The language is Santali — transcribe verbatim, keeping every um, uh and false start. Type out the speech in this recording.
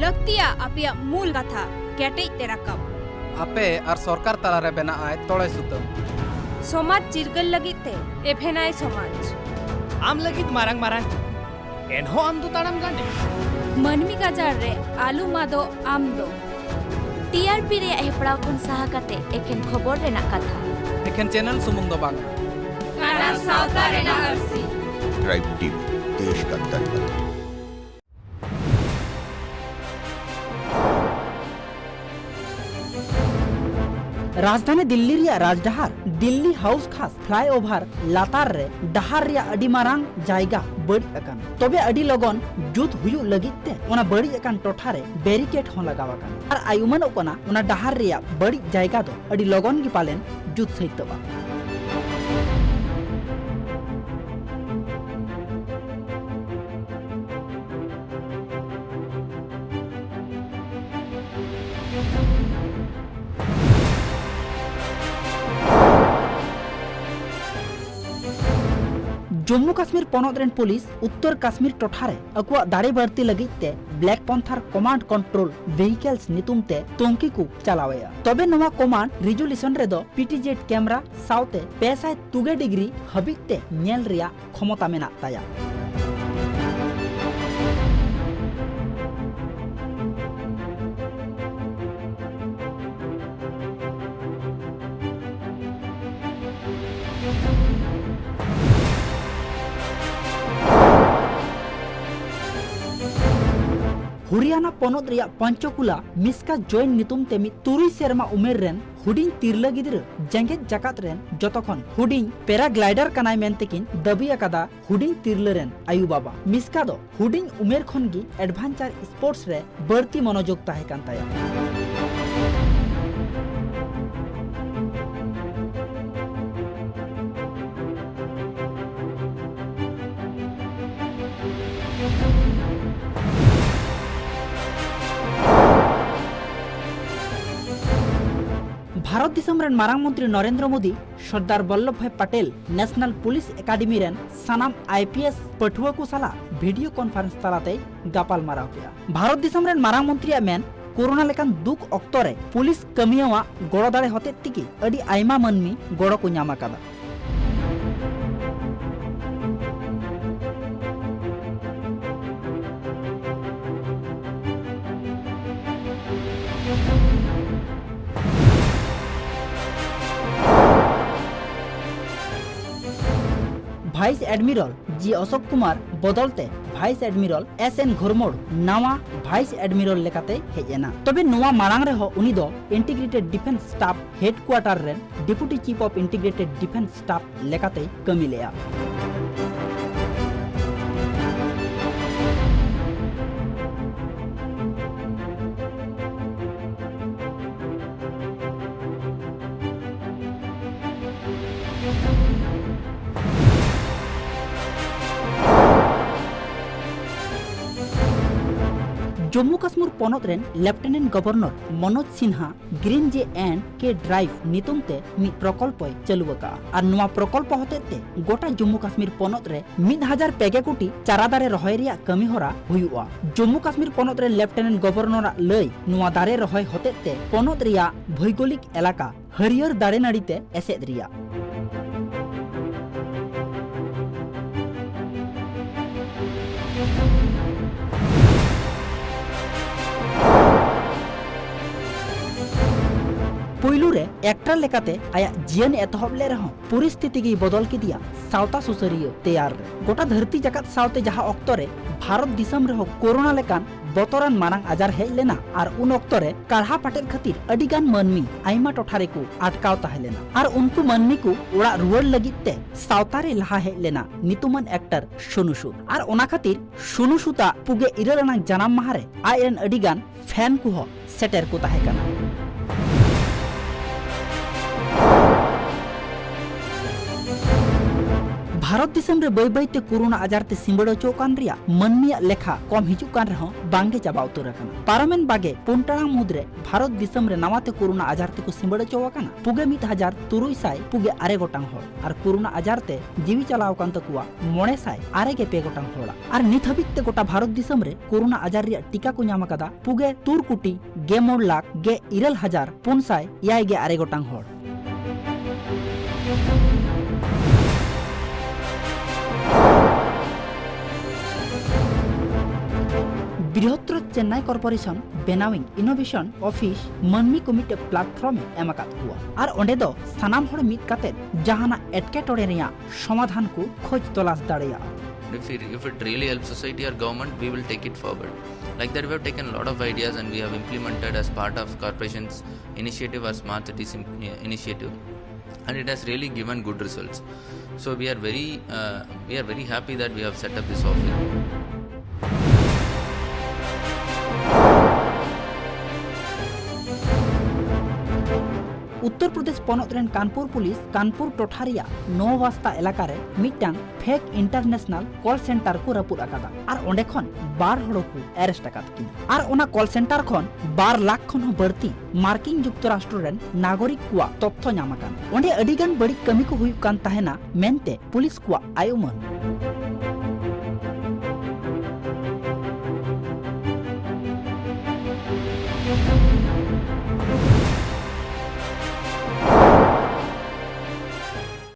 ᱞᱟᱹᱠᱛᱤᱭᱟ ᱟᱯᱮᱭᱟᱜ ᱢᱩᱞ ᱠᱟᱛᱷᱟ ᱠᱮᱴᱮᱡ ᱛᱮ ᱨᱟᱠᱟᱵ᱾ ᱟᱯᱮ ᱟᱨ ᱥᱚᱨᱠᱟᱨ ᱛᱟᱞᱟᱨᱮ ᱵᱮᱱᱟᱜᱼᱟᱭ ᱛᱚᱲᱮ ᱥᱩᱛᱟᱹᱢ᱾ ᱥᱚᱢᱟᱡᱽ ᱪᱤᱨᱜᱟᱹᱞ ᱞᱟᱹᱜᱤᱫ ᱛᱮ ᱮᱵᱷᱮᱱᱟᱭ ᱥᱚᱢᱟᱡᱽ᱾ ᱟᱢ ᱞᱟᱹᱜᱤᱫ ᱢᱟᱨᱟᱝ ᱢᱟᱨᱟᱝ ᱪᱩᱠᱩ, ᱮᱱᱦᱚᱸ ᱟᱢ ᱫᱚ ᱛᱟᱲᱟᱢ ᱜᱟᱸᱰᱮ᱾ ᱢᱟᱹᱱᱢᱤ ᱜᱟᱡᱟᱲ ᱨᱮ ᱟᱞᱚᱢ ᱟᱫᱚᱜ ᱟᱢ ᱫᱚ᱾ ᱴᱤ ᱟᱨ ᱯᱤ ᱨᱮᱭᱟᱜ ᱦᱮᱯᱲᱟᱣ ᱠᱷᱚᱱ ᱥᱟᱦᱟ ᱠᱟᱛᱮ ᱮᱠᱷᱮᱱ ᱠᱷᱚᱵᱚᱨ ᱨᱮᱱᱟᱜ ᱠᱟᱛᱷᱟ᱾ ᱮᱠᱷᱮᱱ ᱪᱮᱱᱮᱞ ᱥᱩᱢᱩᱝ ᱫᱚ ᱵᱟᱝ᱾ ᱠᱟᱱᱟ ᱥᱟᱶᱛᱟ ᱨᱮᱱᱟᱜ ᱟᱹᱨᱥᱤ᱾ ट्राइब टीवी, देश का दर्पण। ᱨᱟᱡᱽᱫᱷᱟᱱᱤ ᱫᱤᱞᱞᱤ ᱨᱮᱭᱟᱜ ᱨᱟᱡᱽᱰᱟᱦᱟᱨ ᱫᱤᱞᱞᱤ ᱦᱟᱣᱩᱥ ᱠᱷᱟᱥ ᱯᱷᱞᱟᱭᱳᱵᱷᱟᱨ ᱞᱟᱛᱟᱨ ᱨᱮ ᱰᱟᱦᱟᱨ ᱨᱮᱭᱟᱜ ᱟᱹᱰᱤ ᱢᱟᱨᱟᱝ ᱡᱟᱭᱜᱟ ᱵᱟᱹᱲᱤᱡ ᱟᱠᱟᱱᱟ᱾ ᱛᱚᱵᱮ ᱟᱹᱰᱤ ᱞᱚᱜᱚᱱ ᱡᱩᱛ ᱦᱩᱭᱩᱜ ᱞᱟᱹᱜᱤᱫ ᱛᱮ ᱚᱱᱟ ᱵᱟᱹᱲᱤᱡ ᱟᱠᱟᱱ ᱴᱚᱴᱷᱟ ᱨᱮ ᱵᱮᱨᱤᱠᱮᱰ ᱦᱚᱸ ᱞᱟᱜᱟᱣ ᱟᱠᱟᱱᱟ᱾ ᱟᱨ ᱟᱭᱩᱢᱟᱹᱱᱚᱜ ᱠᱟᱱᱟ ᱚᱱᱟ ᱰᱟᱦᱟᱨ ᱨᱮᱭᱟᱜ ᱵᱟᱹᱲᱤᱡ ᱡᱟᱭᱜᱟ ᱫᱚ ᱟᱹᱰᱤ ᱞᱚᱜᱚᱱ ᱜᱮ ᱯᱟᱞᱮᱱ ᱡᱩᱛ ᱥᱟᱹᱛᱟᱹᱜᱼᱟ᱾ ᱡᱚᱢᱢᱩ ᱠᱟᱥᱢᱤᱨ ᱯᱚᱱᱚᱛ ᱨᱮᱱ ᱯᱩᱞᱤᱥ ᱩᱛᱛᱚᱨ ᱠᱟᱥᱢᱤᱨ ᱴᱚᱴᱷᱟ ᱨᱮ ᱟᱠᱚᱣᱟᱜ ᱫᱟᱲᱮ ᱵᱟᱹᱲᱛᱤ ᱞᱟᱹᱜᱤᱫ ᱛᱮ ᱵᱞᱮᱠ ᱯᱚᱱᱛᱷᱟᱨ ᱠᱚᱢᱟᱱᱰ ᱠᱚᱱᱴᱨᱳᱞ ᱵᱷᱮᱦᱤᱠᱮᱞᱥ ᱧᱩᱛᱩᱢ ᱛᱮ ᱛᱩᱝᱠᱤ ᱠᱚ ᱪᱟᱞᱟᱣᱮᱫᱼᱟ᱾ ᱛᱚᱵᱮ ᱱᱚᱣᱟ ᱠᱚᱢᱟᱱᱰ ᱨᱮᱡᱩᱞᱮᱥᱚᱱ ᱨᱮᱫᱚ ᱯᱤᱴᱤᱡᱮᱰ ᱠᱮᱢᱨᱟ ᱥᱟᱶᱛᱮ ᱯᱮ ᱥᱟᱭ ᱛᱩᱜᱮ ᱰᱤᱜᱽᱨᱤ ᱦᱟᱹᱵᱤᱡ ᱛᱮ ᱧᱮᱞ ᱨᱮᱭᱟᱜ ᱠᱷᱚᱢᱚᱛᱟ ᱢᱮᱱᱟᱜ ᱛᱟᱭᱟ᱾ ᱦᱚᱨᱤᱭᱟᱱᱟ ᱯᱚᱱᱚᱛ ᱨᱮᱭᱟᱜ ᱯᱚᱧᱪᱚᱠᱩᱞᱟ ᱢᱤᱥᱠᱟ ᱡᱚᱭᱱ ᱧᱩᱛᱩᱢ ᱛᱮ ᱢᱤᱫ ᱛᱩᱨᱩᱭ ᱥᱮᱨᱢᱟ ᱩᱢᱮᱨ ᱨᱮᱱ ᱦᱩᱰᱤᱧ ᱛᱤᱨᱞᱟᱹ ᱜᱤᱫᱽᱨᱟᱹ ᱡᱮᱜᱮᱛ ᱡᱟᱠᱟᱛ ᱨᱮᱱ ᱡᱚᱛᱚ ᱠᱷᱚᱱ ᱦᱩᱰᱤᱧ ᱯᱮᱨᱟᱜᱞᱟᱭᱰᱟᱨ ᱠᱟᱱᱟᱭ ᱢᱮᱱᱛᱮ ᱠᱤᱱ ᱫᱟᱹᱵᱤ ᱟᱠᱟᱫᱟ ᱦᱩᱰᱤᱧ ᱛᱤᱨᱞᱟᱹ ᱨᱮᱱ ᱟᱭᱩ ᱵᱟᱵᱟ᱾ ᱢᱤᱥᱠᱟ ᱫᱚ ᱦᱩᱰᱤᱧ ᱩᱢᱮᱨ ᱠᱷᱚᱱ ᱜᱮ ᱮᱰᱵᱷᱮᱧᱪᱟᱨ ᱥᱯᱳᱨᱴᱥ ᱨᱮ ᱵᱟᱹᱲᱛᱤ ᱢᱚᱱᱚᱡᱳᱜᱽ ᱛᱟᱦᱮᱸ ᱠᱟᱱ ᱛᱟᱭᱟ᱾ ᱵᱷᱟᱨᱚᱛ ᱫᱤᱥᱚᱢ ᱨᱮᱱ ᱢᱟᱨᱟᱝ ᱢᱚᱱᱛᱨᱤ ᱱᱚᱨᱮᱱᱫᱨᱚ ᱢᱳᱫᱤ ᱥᱚᱨᱫᱟᱨ ᱵᱚᱞᱞᱚᱵᱷ ᱵᱷᱟᱭ ᱯᱟᱴᱮᱞ ᱱᱮᱥᱱᱟᱞ ᱯᱩᱞᱤᱥ ᱮᱠᱟᱰᱮᱢᱤ ᱨᱮᱱ ᱥᱟᱱᱟᱢ ᱟᱭ ᱯᱤ ᱮᱥ ᱯᱟᱹᱴᱷᱩᱣᱟᱹ ᱠᱚ ᱥᱟᱞᱟᱜ ᱵᱷᱤᱰᱤᱭᱳ ᱠᱚᱱᱯᱷᱟᱨᱮᱱᱥ ᱛᱟᱞᱟᱛᱮᱭ ᱜᱟᱯᱟᱞ ᱢᱟᱨᱟᱣ ᱠᱮᱫᱟ᱾ ᱵᱷᱟᱨᱚᱛ ᱫᱤᱥᱚᱢ ᱨᱮᱱ ᱢᱟᱨᱟᱝ ᱢᱚᱱᱛᱨᱤᱭᱟᱜ ᱢᱮᱱ, ᱠᱳᱨᱳᱱᱟ ᱞᱮᱠᱟᱱ ᱫᱩᱠ ᱚᱠᱛᱚ ᱨᱮ ᱯᱩᱞᱤᱥ ᱠᱟᱹᱢᱤᱭᱟᱹᱣᱟᱜ ᱜᱚᱲᱚ ᱫᱟᱲᱮ ᱦᱚᱛᱮᱡ ᱛᱮᱜᱮ ᱟᱹᱰᱤ ᱟᱭᱢᱟ ᱢᱟᱹᱱᱢᱤ ᱜᱚᱲᱚ ᱠᱚ ᱧᱟᱢ ᱟᱠᱟᱫᱟ᱾ ᱵᱷᱟᱭᱤᱥ ᱮᱰᱢᱤᱨᱟᱞ ᱡᱤ ᱚᱥᱳᱠ ᱠᱩᱢᱟᱨ ᱵᱚᱫᱚᱞ ᱛᱮ ᱵᱷᱟᱭᱤᱥ ᱮᱰᱢᱤᱨᱟᱞ ᱮᱥ ᱮᱱ ᱜᱷᱳᱨᱢᱳᱲ ᱱᱟᱣᱟ ᱵᱷᱟᱭᱤᱥ ᱮᱰᱢᱤᱨᱟᱞ ᱞᱮᱠᱟᱛᱮᱭ ᱦᱮᱡ ᱮᱱᱟ᱾ ᱛᱚᱵᱮ ᱱᱚᱣᱟ ᱢᱟᱲᱟᱝ ᱨᱮᱦᱚᱸ ᱩᱱᱤ ᱫᱚ ᱤᱱᱴᱤᱜᱨᱮᱴᱮᱰ ᱰᱤᱯᱷᱮᱱᱥ ᱥᱴᱟᱯ ᱦᱮᱰᱠᱩᱣᱟᱴᱟᱨ ᱨᱮᱱ deputy chief of integrated defence staff ᱞᱮᱠᱟᱛᱮᱭ ᱠᱟᱹᱢᱤ ᱞᱮᱫᱼᱟ᱾ ᱡᱚᱢᱢᱩ ᱠᱟᱥᱢᱤᱨ ᱯᱚᱱᱚᱛ ᱨᱮᱱ lieutenant governor Manoj Sinha green J and K drive ᱧᱩᱛᱩᱢ ᱛᱮ ᱢᱤᱫ ᱯᱨᱚᱠᱚᱞᱯᱚᱭ ᱪᱟᱹᱞᱩ ᱟᱠᱟᱫᱼᱟ᱾ ᱟᱨ ᱱᱚᱣᱟ ᱯᱨᱚᱠᱚᱞᱯᱚ ᱦᱚᱛᱮᱡ ᱛᱮ ᱜᱚᱴᱟ ᱡᱚᱢᱢᱩ ᱠᱟᱥᱢᱤᱨ ᱯᱚᱱᱚᱛ ᱨᱮ ᱢᱤᱫ ᱦᱟᱡᱟᱨ ᱯᱮ ᱜᱮ ᱠᱳᱴᱤ ᱪᱟᱨᱟ ᱫᱟᱨᱮ ᱨᱚᱦᱚᱭ ᱨᱮᱭᱟᱜ ᱠᱟᱹᱢᱤ ᱦᱚᱨᱟ ᱦᱩᱭᱩᱜᱼᱟ᱾ ᱡᱚᱢᱢᱩ ᱠᱟᱥᱢᱤᱨ ᱯᱚᱱᱚᱛ ᱨᱮᱱ ᱞᱮᱯᱷᱴᱮᱱᱮᱱᱴ ᱜᱚᱵᱷᱚᱨᱱᱚᱨᱟᱜ ᱞᱟᱹᱭ, ᱱᱚᱣᱟ ᱫᱟᱨᱮ ᱨᱚᱦᱚᱭ ᱦᱚᱛᱮᱡ ᱛᱮ ᱯᱚᱱᱚᱛ ᱨᱮᱭᱟᱜ ᱵᱷᱳᱭᱜᱳᱞᱤᱠ ᱮᱞᱟᱠᱟ ᱦᱟᱹᱨᱭᱟᱹᱲ ᱫᱟᱨᱮ ᱱᱟᱹᱲᱤ ᱛᱮ ᱮᱥᱮᱫ ᱨᱮᱭᱟᱜ᱾ ᱯᱩᱭᱞᱩ ᱨᱮ ᱮᱠᱴᱟᱨ ᱞᱮᱠᱟᱛᱮ ᱟᱭᱟᱜ ᱡᱤᱭᱚᱱ ᱮᱛᱚᱦᱚᱵ ᱞᱮᱫ ᱨᱮᱦᱚᱸ ᱯᱚᱨᱤᱥᱛᱷᱤᱛᱤ ᱜᱮᱭ ᱵᱚᱫᱚᱞ ᱠᱮᱫᱮᱭᱟ ᱥᱟᱶᱛᱟ ᱥᱩᱥᱟᱹᱨᱤᱭᱟᱹ ᱛᱮᱭᱟᱨ ᱨᱮ᱾ ᱜᱚᱴᱟ ᱫᱷᱟᱹᱨᱛᱤ ᱡᱟᱠᱟᱛ ᱥᱟᱶᱛᱮ ᱡᱟᱦᱟᱸ ᱚᱠᱛᱚ ᱨᱮ ᱵᱷᱟᱨᱚᱛ ᱫᱤᱥᱚᱢ ᱨᱮᱦᱚᱸ ᱠᱳᱨᱳᱱᱟ ᱞᱮᱠᱟᱱ ᱵᱚᱛᱚᱨᱟᱱ ᱢᱟᱨᱟᱝ ᱟᱡᱟᱨ ᱦᱮᱡ ᱞᱮᱱᱟ ᱟᱨ ᱩᱱ ᱚᱠᱛᱚ ᱨᱮ ᱠᱟᱲᱦᱟ ᱯᱟᱴᱮᱫ ᱠᱷᱟᱹᱛᱤᱨ ᱟᱹᱰᱤ ᱜᱟᱱ ᱢᱟᱹᱱᱢᱤ ᱟᱭᱢᱟ ᱴᱚᱴᱷᱟ ᱨᱮᱠᱚ ᱟᱴᱠᱟᱣ ᱛᱟᱦᱮᱸ ᱞᱮᱱᱟ ᱟᱨ ᱩᱱᱠᱩ ᱢᱟᱹᱱᱢᱤ ᱠᱚ ᱚᱲᱟᱜ ᱨᱩᱣᱟᱹᱲ ᱞᱟᱹᱜᱤᱫ ᱛᱮ ᱥᱟᱶᱛᱟ ᱨᱮ ᱞᱟᱦᱟ ᱦᱮᱡ ᱞᱮᱱᱟ ᱧᱩᱛᱩᱢᱟᱱ ᱮᱠᱴᱟᱨ ᱥᱳᱱᱩ ᱥᱩᱫ᱾ ᱟᱨ ᱚᱱᱟ ᱠᱷᱟᱹᱛᱤᱨ ᱥᱳᱱᱩ ᱥᱩᱫᱟᱜ ᱯᱩᱜᱮ ᱤᱨᱟᱹᱞ ᱟᱱᱟᱝ ᱡᱟᱱᱟᱢ ᱢᱟᱦᱟ ᱨᱮ ᱟᱡ ᱨᱮᱱ ᱟᱹᱰᱤ ᱜᱟᱱ ᱯᱷᱮᱱ ᱠᱚᱦᱚᱸ ᱥᱮᱴᱮᱨ ᱠᱚ ᱛᱟᱦᱮᱸ ᱠᱟᱱᱟ᱾ ᱵᱷᱟᱨᱚᱛ ᱫᱤᱥᱚᱢ ᱨᱮ ᱵᱟᱹᱭ ᱵᱟᱹᱭ ᱛᱮ ᱠᱳᱨᱳᱱᱟ ᱟᱡᱟᱨ ᱛᱮ ᱥᱤᱸᱵᱟᱹᱲ ᱚᱪᱚᱜ ᱠᱟᱱ ᱨᱮᱭᱟᱜ ᱢᱟᱹᱱᱢᱤᱭᱟᱜ ᱞᱮᱠᱷᱟ ᱠᱚᱢ ᱦᱤᱡᱩᱜ ᱠᱟᱱ ᱨᱮᱦᱚᱸ ᱵᱟᱝ ᱜᱮ ᱪᱟᱵᱟ ᱩᱛᱟᱹᱨ ᱟᱠᱟᱱᱟ᱾ ᱯᱟᱨᱚᱢᱮᱱ ᱵᱟᱜᱮ ᱯᱩᱱ ᱴᱟᱲᱟᱝ ᱢᱩᱫᱽ ᱨᱮ ᱵᱷᱟᱨᱚᱛ ᱫᱤᱥᱚᱢ ᱨᱮ ᱱᱟᱣᱟ ᱛᱮ ᱠᱳᱨᱳᱱᱟ ᱟᱡᱟᱨ ᱛᱮᱠᱚ ᱥᱤᱸᱵᱟᱹᱲ ᱚᱪᱚ ᱟᱠᱟᱱᱟ ᱯᱩᱜᱮ ᱢᱤᱫ ᱦᱟᱡᱟᱨ ᱛᱩᱨᱩᱭ ᱥᱟᱭ ᱯᱩᱜᱮ ᱟᱨᱮ ᱜᱚᱴᱟᱝ ᱦᱚᱲ ᱟᱨ ᱠᱳᱨᱳᱱᱟ ᱟᱡᱟᱨ ᱛᱮ ᱡᱤᱣᱤ ᱪᱟᱞᱟᱣ ᱟᱠᱟᱱ ᱛᱟᱠᱚᱣᱟ ᱢᱚᱬᱮ ᱥᱟᱭ ᱟᱨᱮ ᱜᱮ ᱯᱮ ᱜᱚᱴᱟᱝ ᱦᱚᱲ᱾ ᱟᱨ ᱱᱤᱛ ᱦᱟᱹᱵᱤᱡ ᱛᱮ ᱜᱚᱴᱟ ᱵᱷᱟᱨᱚᱛ ᱫᱤᱥᱚᱢ ᱨᱮ ᱠᱳᱨᱳᱱᱟ ᱟᱡᱟᱨ ᱨᱮᱭᱟᱜ ᱴᱤᱠᱟ ᱠᱚ ᱧᱟᱢ ᱟᱠᱟᱫᱟ ᱯᱩᱜᱮ ᱛᱩᱨ ᱠᱳᱴᱤ ᱜᱮ ᱢᱚᱬ ᱞᱟᱠᱷ ᱜᱮ ᱤᱨᱟᱹᱞ ᱦᱟᱡᱟᱨ ᱯᱩᱱ ᱥᱟᱭ ᱮᱭᱟᱭ ᱜᱮ ᱟᱨᱮ ᱜᱚᱴᱟᱝ ᱦᱚᱲ᱾ ᱵᱨᱤᱦᱚᱛᱛᱨᱚ ᱪᱮᱱᱱᱟᱭ ᱠᱚᱨᱯᱳᱨᱮᱥᱚᱱ ᱵᱮᱱᱟᱣᱤᱝ ᱤᱱᱳᱵᱷᱮᱥᱚᱱ ᱚᱯᱷᱤᱥ ᱢᱟᱹᱱᱢᱤ ᱠᱚ ᱢᱤᱫᱴᱮᱱ ᱯᱞᱟᱴᱯᱷᱚᱨᱢ ᱮ ᱮᱢ ᱟᱠᱟᱫ ᱠᱚᱣᱟ ᱟᱨ ᱚᱸᱰᱮ ᱫᱚ ᱥᱟᱱᱟᱢ ᱦᱚᱲ ᱢᱤᱫ ᱠᱟᱛᱮ ᱡᱟᱦᱟᱱᱟᱜ ᱮᱴᱠᱮᱴᱚᱬᱮ ᱨᱮᱭᱟᱜ ᱥᱚᱢᱟᱫᱷᱟᱱ ᱠᱚ ᱠᱷᱚᱡᱽ ᱛᱚᱞᱟᱥ ᱫᱟᱲᱮᱭᱟᱜᱼᱟ᱾ If it, if it really helps society or government, we will take it forward. Like that, we have taken a lot of ideas and we have implemented as part of corporation's initiative, our smart cities im- initiative, and it has really given good results. So we are very, uh, we are very happy that we have set up this office. Uttar Pradesh ᱯᱚᱱᱚᱛ ᱨᱮᱱ ᱠᱟᱱᱯᱩᱨ ᱯᱩᱞᱤᱥ ᱠᱟᱱᱯᱩᱨ ᱴᱚᱴᱷᱟ ᱨᱮᱭᱟᱜ ᱱᱚᱣᱟᱥᱛᱟ ᱮᱞᱟᱠᱟ ᱨᱮ ᱢᱤᱫᱴᱟᱝ ᱯᱷᱮᱠ ᱤᱱᱴᱟᱨᱱᱮᱥᱱᱟᱞ ᱠᱚᱞ ᱥᱮᱱᱴᱟᱨ ᱠᱚ ᱨᱟᱹᱯᱩᱫ ᱟᱠᱟᱫᱟ ᱟᱨ ᱚᱸᱰᱮ ᱠᱷᱚᱱ ᱵᱟᱨ ᱦᱚᱲ ᱠᱚ ᱮᱨᱮᱥᱴ ᱟᱠᱟᱫ ᱠᱤᱱᱟ᱾ ᱟᱨ ᱚᱱᱟ ᱠᱚᱞ ᱥᱮᱱᱴᱟᱨ ᱠᱷᱚᱱ ᱵᱟᱨ ᱞᱟᱠᱷ ᱠᱷᱚᱱ ᱦᱚᱸ ᱵᱟᱹᱲᱛᱤ ᱢᱟᱨᱠᱤᱱ ᱡᱩᱠᱛᱚᱨᱟᱥᱴᱨᱚ ᱨᱮᱱ ᱱᱟᱜᱚᱨᱤᱠ ᱠᱚᱣᱟᱜ ᱛᱚᱛᱛᱷᱚ ᱧᱟᱢ ᱟᱠᱟᱱᱟ᱾ ᱚᱸᱰᱮ ᱟᱹᱰᱤ ᱜᱟᱱ ᱵᱟᱹᱲᱤᱡ ᱠᱟᱹᱢᱤ ᱠᱚ ᱦᱩᱭᱩᱜ ᱠᱟᱱ ᱛᱟᱦᱮᱱᱟ ᱢᱮᱱᱛᱮ ᱯᱩᱞᱤᱥ ᱠᱚᱣᱟᱜ ᱟᱭᱩᱢᱟᱹᱱ᱾